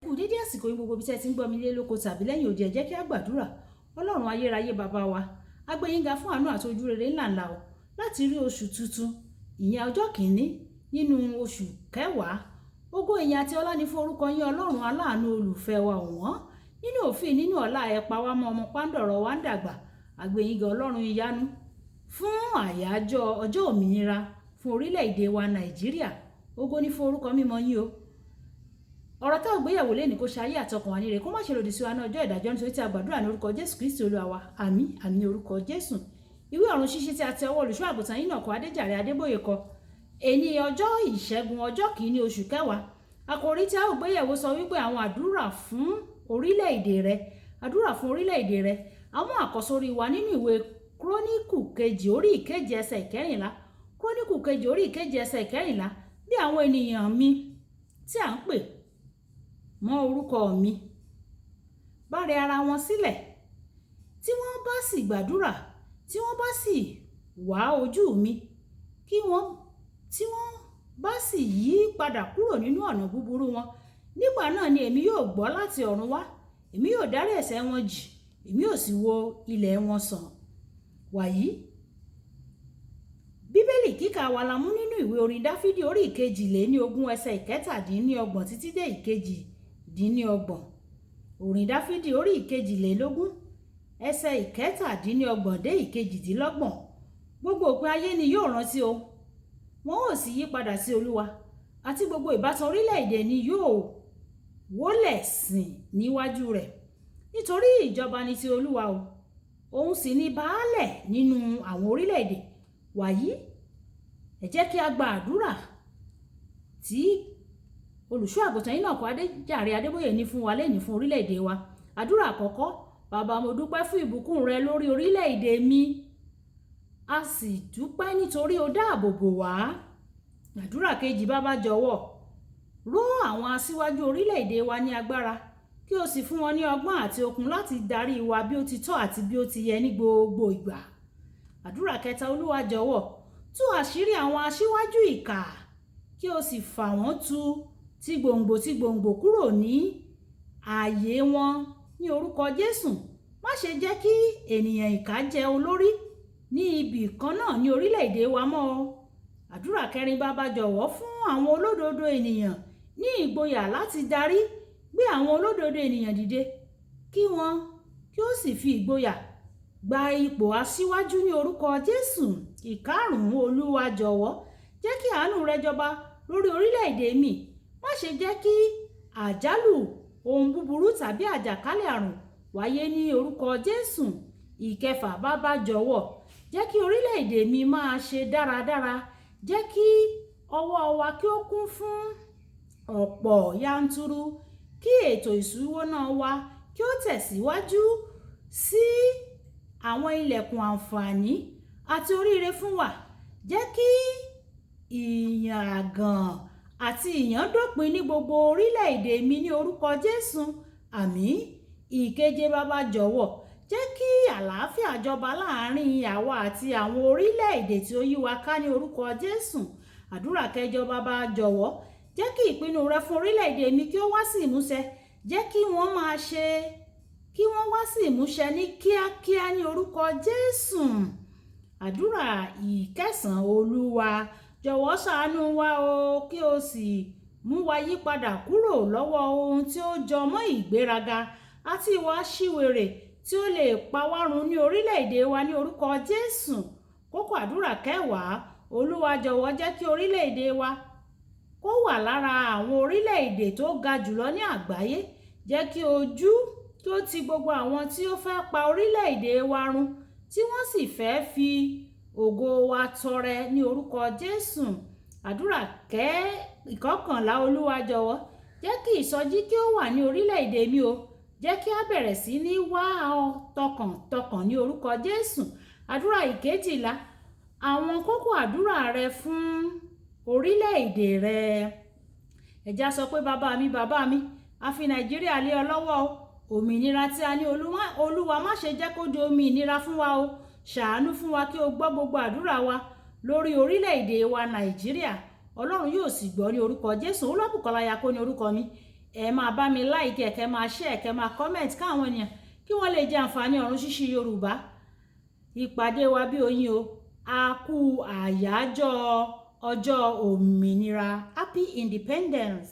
Kú dédé àsìkò yín gbogbo ibi tí ẹ ti ń gbọ́ mi lé lóko tàbí lẹ́yìn odi. Ẹ jẹ́ kí a gbàdúrà. Ọlọ́run ayérayé, bàbá wa, a gbé yín ga fún àánú àti ojú rere ńláńlá o láti rí oṣù tuntun, ìyẹn ọjọ́ kìíní nínú oṣù kẹwàá. Ògo, ìyìn àti ọlá ní fún orúkọ yín, Ọlọ́run aláàánú, olùfẹ́ wa ọ̀wọ́n. Nínú òfin, nínú ọlá, ẹ pa wá mọ́, ọmọ pàǹdọ̀rọ̀ wa ń dàgbà. A gbé yín ga, Ọlọ́run ìyanu, fún àyájọ́ ọjọ́ òmìnira fún orílẹ̀-èdè wa Nàìjíríà. Ògo ní fún orúkọ mímọ́ yín o. Ọ̀rọ̀ tá ò gbéyàwó lẹ́ni, kó ṣe ayé àtọkàn wa níre, kó má ṣe lòdì sí wa ní ọjọ́ ìdájọ́, nítorí tí a gbàdúrà ní orúkọ Jésù Kristi Olúwa wa. Àmín, àmín, orúkọ Jésù. Ìwé ọ̀run ṣíṣí tí a tẹ ọwọ́ olùṣọ́ àgùntàn yìí náà kọ, Adéjàre Adébóyè kọ. Èní ọjọ́ Ìṣẹ́gun, ọjọ́ kìíní oṣù kẹwàá. Àkòrí tí a ò gbéyẹ̀wò sọ wípé àwọn àdúrà fún orílẹ̀-èdè rẹ, àdúrà fún orílẹ̀-èdè rẹ. Àwọn àkọ́sórí wa nínú ìwé Króníkù kejì, orí ìkeje, ẹsẹ̀ ìkẹrìnlá. Króníkù kejì, orí ìkeje, ẹsẹ̀ ìkẹrìnlá: "Bí àwọn ènìyàn mi tí à ń pè mọ́ orúkọ mi bá rẹ ara wọn sílẹ̀, tí wọ́n bá sì gbàdúrà, tí wọ́n bá sì wá ojú mi, kí wọ́n tí wọ́n bá sì yí padà kúrò nínú ọ̀nà búburú wọn, nígbà náà ni èmi yóò gbọ́ láti ọ̀run wá, èmi yóò dárí ẹ̀ṣẹ̀ wọn jì, èmi yóò sì wo ilẹ̀ wọn sàn." Wàyí, Bíbélì kíkà wa la mú nínú ìwé orin Dáfídì, orí 22, ẹsẹ̀ 27 títí dé 28. Orin Dáfídì, orí 22, ẹsẹ̀ 27 dé 28. Gbogbo òpin ayé ni yóò rántí o, wọn ó sì yí padà sí Olúwa, àti gbogbo ìbátan orílẹ̀-èdè ni yóò wólẹ̀ sìn níwájú rẹ̀. Nítorí ìjọba ni ti Olúwa o, òun sì ni baálẹ̀ nínú àwọn orílẹ̀-èdè. Wàyí, ẹ jẹ́ kí a gba àdúrà tí olùṣọ́ àgùntàn yìí náà kọ́, Adéjàre Adébóyè, ní fún wa lẹ́yìn fún orílẹ̀-èdè wa. Àdúrà àkọ́kọ́: Bàbá, mo dúpẹ́ fún ìbùkún rẹ lórí orílẹ̀-èdè mi, a sì dúpẹ́ nítorí o dáàbò bò wá. Àdúrà kejì: Bàbá, jọ̀wọ́ ró àwọn aṣíwájú orílẹ̀-èdè wa ní agbára, kí o sì fún wọn ní ọgbọ́n àti okun láti darí wa bí ó ti tọ́ àti bí ó ti yẹ ní gbogbo ìgbà. Àdúrà kẹta: Olúwa, jọ̀wọ́ tú àṣírí àwọn aṣíwájú ìkà, kí o sì fà wọ́n tu ti gbòǹgbò ti gbòǹgbò kúrò ní ààyè wọn ní orúkọ Jésù. Má ṣe jẹ́ kí ènìyàn ìkà jẹ olórí ní ibì kan náà ní orílẹ̀-èdè wa mọ́ o. Àdúrà kẹrin: Bàbá, jọ̀wọ́ fún àwọn olódodo ènìyàn ní ìgboyà láti darí. Gbé àwọn olódodo ènìyàn dìde, kí wọ́n kí ó sì fi ìgboyà gba ipò aṣíwájú ní orúkọ Jésù. Ìkarùn-ún: Olúwa, jọ̀wọ́ jẹ́ kí àánú rẹ jọba lórí orílẹ̀-èdè mi. Má ṣe jẹ́ kí àjálù ohun búburú tàbí àjàkálẹ̀ àrùn wáyé ní orúkọ Jésù. Ìkẹfà: Bàbá, jọ̀wọ́ jẹ́ kí orílẹ̀-èdè mi máa ṣe dáradára. Jẹ́ kí ọwọ́ wa kí ó kún fún ọ̀pọ̀ yanturu, kí ètò ìṣúná wa kí ó tẹ̀síwájú sí àwọn ilẹ̀kùn àǹfààní àti oríire fún wa. Jẹ́ kí ìyàngàn àti ìyàndópin ní gbogbo orílẹ̀-èdè mi ní orúkọ Jésù. Àmín. Ìkeje: Bàbá, jọ̀wọ́ jẹ́ kí àlàáfíà jọba láàrin àwa àti àwọn orílẹ̀-èdè tí ó yí wa ká ní orúkọ Jésù. Àdúrà kẹjọ: Bàbá, jọ̀wọ́ jẹ́ kí ìpinnu rẹ fún orílẹ̀-èdè mi kí ó wá sí ìmúṣẹ. Jẹ́ kí wọ́n máa ṣe kí wọ́n wá sí ìmúṣẹ ní kíákíá ní orúkọ Jésù. Àdúrà ìkẹsàn-án: Olúwa, jọ̀wọ́ ṣàánú wa o, kí o sì mú wa yí padà kúrò lọ́wọ́ ohun tí ó jọ mọ́ ìgbéraga àti ìwà aṣiwèrè tí ó lè pa wá run ní orílẹ̀-èdè wa ní orúkọ Jésù. Kókó àdúrà kẹwàá: Olúwa, jọ̀wọ́ jẹ́ kí orílẹ̀-èdè wa kó wà lára àwọn orílẹ̀-èdè tó ga jùlọ ní àgbáyé. Jẹ́ kí ojú kí ó ti gbogbo àwọn tí ó fẹ́ pa orílẹ̀-èdè wa run, tí wọ́n sì fẹ́ fi ògo wa tọrẹ ní orúkọ Jésù. Àdúrà kẹ́ ìkọkànlá: Olúwa, jọ̀wọ́ jẹ́ kí ìsọjí kí ó wà ní orílẹ̀-èdè mi o. Jẹ́ kí a bẹ̀rẹ̀ sí ní wá ọ tọkàntọkàn ní orúkọ Jésù. Àdúrà ìkejìlá: àwọn kókó àdúrà rẹ fún orílẹ̀-èdè rẹ. Ẹ jẹ́ á sọ pé, bàbá mi, bàbá mi, a fi Nàìjíríà lé ọ lọ́wọ́ o. Òmìnira tí a ní, Olúwa, má ṣe jẹ́ kó di omi ìnira fún wa o. Ṣàánú fún wa, kí o gbọ́ gbogbo àdúrà wa lórí orílẹ̀-èdè wa Nàìjíríà. Ọlọ́run yóò sì gbọ́ ní orúkọ Jésù. Olúwabùkọ́lá Yako ní orúkọ mi. Ẹ máa bá mi like ẹ, kẹ́ máa share, kẹ́ máa comment, káwọn ènìyàn kí wọ́n lè jẹ àǹfààní Ọ̀run Ṣíṣí Yorùbá. Ìpàdé wa bí oyin o. A kú àyájọ́ ọjọ́ òmìnira. Happy Independence.